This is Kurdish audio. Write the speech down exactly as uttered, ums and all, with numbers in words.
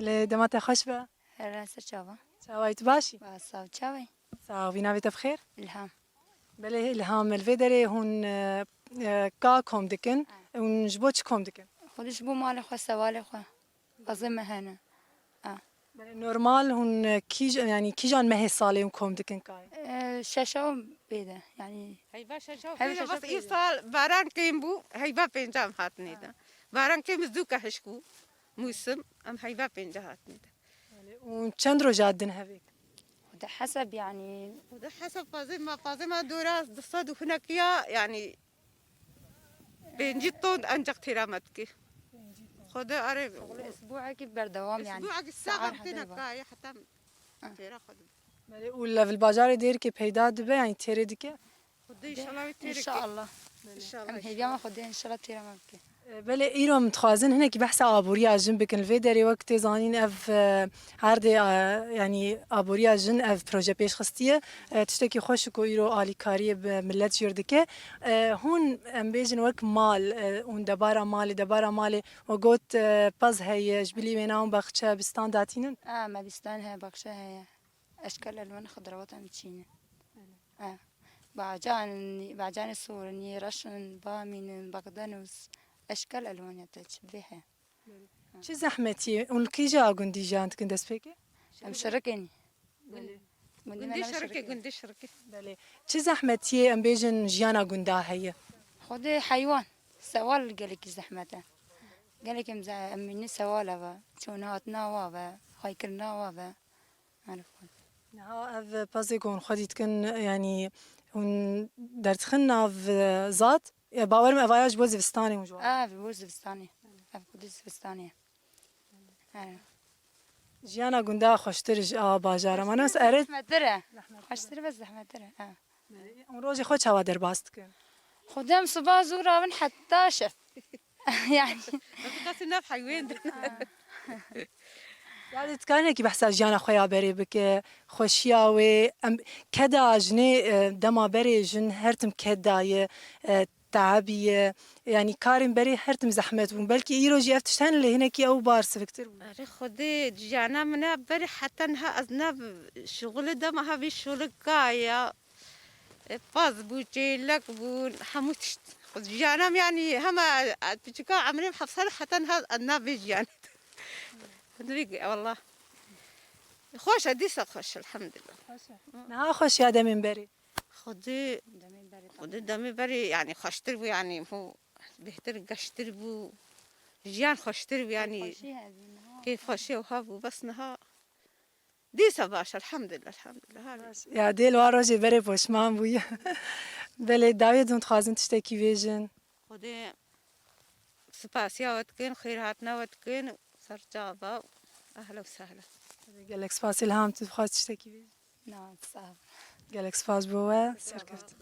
Lê dema te xweş be. Her ser çava. Çawayî tu başî? Ba saw çavay. Saw, vî navê te bi xêr? Ilham. Belê Ilham, li vê derê hûn, e, e, ka kom dikin? Ha. Hûn ji bo çi kom dikin? Xwedî ji bo malê xwe, sewalê xwe. Xwezê me hene. Ha. Belê normal hûn, e, kîj-, yanî kîjan mehê salê hûn kom dikin kayê? E, şeşa bê de, yanî Heyva şeşa Heyva pênca şeşa bas pênca. Îsal baran kêm bû, heyva pênca em hatinê de. Ha. Baran kêm zû ke hişk bû. Mûsim, em heyva pênca hatinê de. Belê. Û çend roja din hevêk? Xwedê heseb, yanî Xwedê heseb fazê ma, fazê ma dora du sed û hinek ya, yanî pêncî ton ancak têra me dike. Xwedê are Esbuekî berdewam, yanî. Esbuekî saxar saxar têne hebe ba. Kaye, heta Ha. Têra xwedê. Belê, û li bajarê Dêrikê peyda dibe, yanî têrê dike? Xwedê înşallah wê têrê ke. Înşallah. Belê. Înşallah. Em hêviya me Xwedê înşallah têra me bike. E, belê, îro em dixwazin hinekî behsa aboriya jin bikin. Li vê derê wek tê zanîn ev, e, erdê, e, yanî aboriya jin ev proje pêş xistiye. E, tiştekî xweş ku îro alîkariyê bi millet jê re dike. E, hûn em bêjin wek mal, e, hûn debara malê, debara malê we got, e, pez heye, ji bilî wêna hûn baxçe, bistan datînin? A, me bistan heye, baxçe heye. Eşkel elwan xidrawat em çînin. Belê. E, bacan, bacanê sorin, yê reşin, bamînin, bagdenûs, eşkel elwan ya te çi vê heye. Belê. Çi zehmetî û li kîja gundî jiyan dikin destpêkê? Em şirikê nî. Belê. Gundî me Gundî navê şirikê, şirikê. Gundî şirikê. Belê. Çi zehmetiyê em bêjin jiyana gunda heye? Xwedê heywan, sewal gelekî zehmet e. Gelekî em ze-, em mînî sewal e ve. Çûna hatina wa ve, xweykirina wa ve. Erê xwe. Niha ev pezê ku hûn xwedî dikin, yanî hûn derdixin nav, e, zat, e, bawer im ev aya ji bo zivistanê hûn ji wan. Ev bo zivistanê. Ev xwedî zivistanê. Erê. Jiyana gunda xweştir ji a bajara me nas ere. Zehmettir e. Zehmettir e. Xweştir ve zehmettir e. Ha. Hûn rojê xwe çawa derbas dikin? Xwedê em siba zû rabin heta şev. Yani. Qasî nav heywên de. Ya dê dikarinekî behsa jiyana xwe ya berê bike, xweşiya wê, em, keda jinê, e, dema berê jin her tim keda ye, e, teabî ye, yanî karên berê her tim zehmet bûn. Belkî îro jî ev tişt hene lê hinekî ew bar siviktir bû. Erê Xwedê jiyana min a berê heta niha ez ne şixulê dema ha vî şixulê kaya. E, paz bû, çêlek bû, hemû tişt. Jiyana min yanî hema, e, piçika emrê min heft sal heta niha ez nav vê jiyanê. Divî, wallah. Xweş e, dîsa xweş, elhamdulillah. Xweş e. Niha xweş ya demên berê. Xwedê, Demên berê Xwedê tabii. Demê berê, yanî xweştir bû, yanî hû bêhtir geştir bû. Jiyan xweştir bû, yanî Kêfxweşî hebû, niha. Kêfxweşî ew hebû, bes niha dîsa baş, elhamdulillah, elhamdulillah. Her Baş. Ya dê li wan rojê berê poşman bûye. Belê dawiyê din dixwazin tiştekî bêjin. Xwedê spasiya we dikin, xêrhatina we dikin, serçava, ehla û sehla. Gelek spas Îlham, tu dixwaz tiştekî bêjî? Na, sağ ol. Gelek spas bo we, serkeftin.